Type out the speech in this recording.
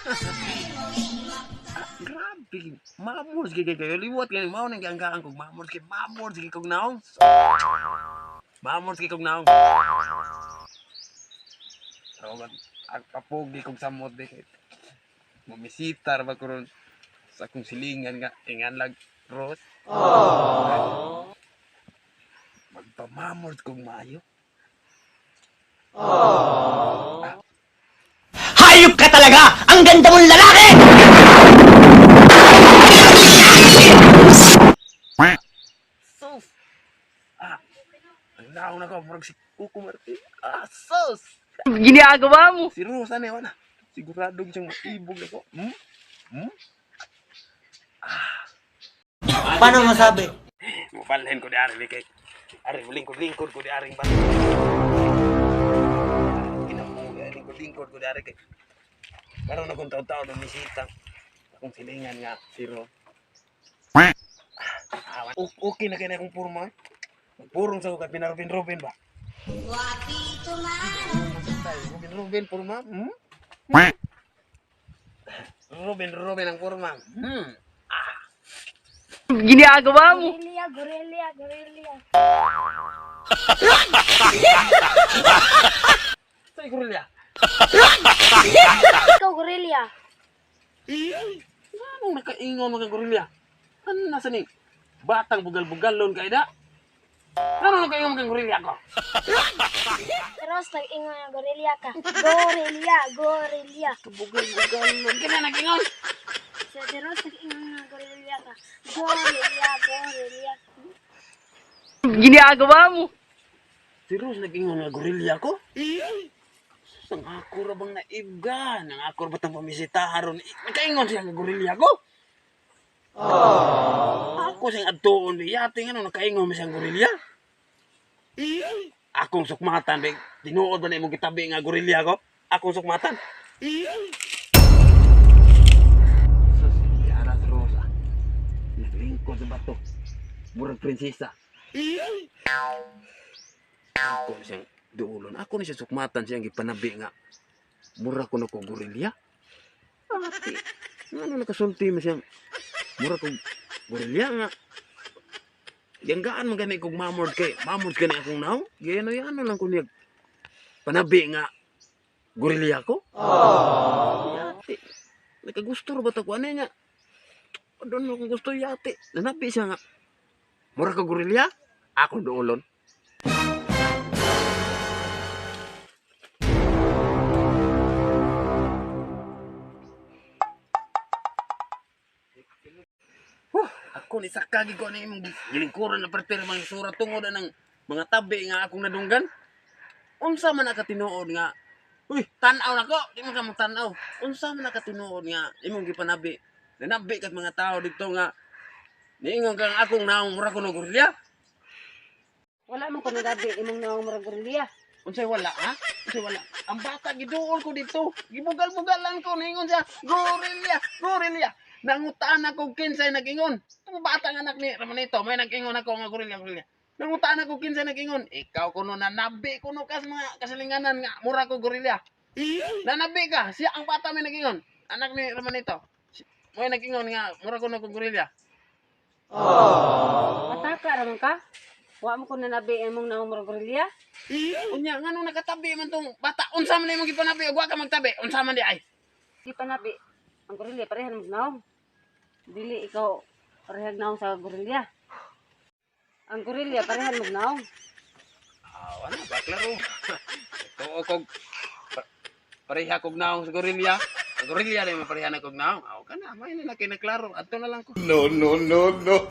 Ah, grabe. Mamors gid kayo liwat gani mao nang gianggaan kog mamors gid kog naong. Mamors gid kog naong. Rogan kapogi kog samot di kay. Mamisitar ba ko ron sa akong silingan nga ingan lag Rose. Magpamamors kog maayo. Hayop ka talaga! Ang ganda mong lalaki! Sus! Ah, ang naong na ko, murag si Kuko Martin. Ah, sus! Ginagawa mo! Si Rose, ano yun? Sigurado siyang maibog ako. Hmm? Hmm? Paano masabi? Mabalhin ko di ari, kay. Ari, lingkod-lingkod ko di aring bato. Kinamuga, lingkod-lingkod ko di ari kay. Karon akong taon-taon ng misita. Akong silingan nga, si Rose. Ah, okay na kaya na akong purma. Magpurong sa ko kay pinarubin-rubin ba? Rubin-rubin, purma. Hmm? Rubin-rubin ang purma. Hmm. Ginagawa mo! Gorilla, gorilla, gorilla. Sa'yo, gorilla. Ikaw, gorilla. Anong nakaingon mga gorilya? Ano nasa ni? Batang bugal-bugalon kay da? Ano nakaingon mga gorilya ko? Pero nag-ingon na gorilla ka. Gorilla, gorilla. Bugal-bugalon. Kaya nakaingon? Sa Teros, nag-ingon na gorilla ka. Gorilla, gorilla. Ginagawa mo! Si Rose nag-ingon nga gorilya ko? Sus, ang ako ra bang naibgan? Ang ako ra batang pamisitahan ron? Nakaingon siya nga gorilya ko? Ako siyang adtuon di yati nga nakaingon mo siyang gorilya. Akong sukmatan be, tinuod ba na imong gitabi nga gorilya ko? Akong sukmatan. Sus, yara si Rosa. Naglingkod sa bato. Murag prinsesa. Ako ni siyang duulon. Ako ni siya sukmatan siyang gipanabi nga. Mura ko na ko gorilya. Ate, ano nakasulti mo siyang mura ko gorilya nga. Ganggaan man gani kog mamord kay mamord gani akong naong. Gayano yan lang ko niya. Panabi nga gorilya ko. Yate. Nakagusto ra ba ta ko ani nga? Doon mo kung gusto yate. Nanabi siya nga. Mura ka gorilya? Akong duulon. Huh, ako ni sakagi ko ni imong gilingkuran na perter mga surat tungod ng mga tabi nga akong nadunggan. Unsa man nakatinuod nga? Uy, tan-aw nako, di man ka tan-aw. Unsa man nakatinuod nga imong gipanabi? Nanabi kat mga tao dito nga niingon kang akong naong mura ko no gorilya. Wala man ko nagabi imong naong murag gorilya. Unsay wala ha? Unsay wala? Ang bata giduol ko dito. Gibugal-bugalan ko niingon siya, gorilya, gorilya. Nangutaan ako kinsay nag-ingon. Ang batang anak ni Ramonito, may nag-ingon ako nga gorilya, gorilya. Nangutaan ako kinsay nag-ingon. Ikaw kuno nanabi kuno kas mga kasilinganan nga mura ko gorilya. Nanabi ka, siya ang bata may nag-ingon. Anak ni Ramonito. May nag-ingon nga mura ko na ko gorilya. Ataka ra man ka. Wa man ko nanabi imong naong murag gorilya. Unya ngano nakatabi man tong bata? Unsa man imong gipanabi ug wa ka magtabi? Unsa man di ay? Di pa nabi ang gorilya parehan mag naong. Dili ikaw parehag naong sa gorilya. Ang gorilya parehan mag naong. Ah, wala ba klaro. Tuo kog pareha kog naong sa gorilya. Ang gorilya rin mapareha na kog naong. Aw kana, may na kay naklaro. Adto na lang ko. No, no, no, no.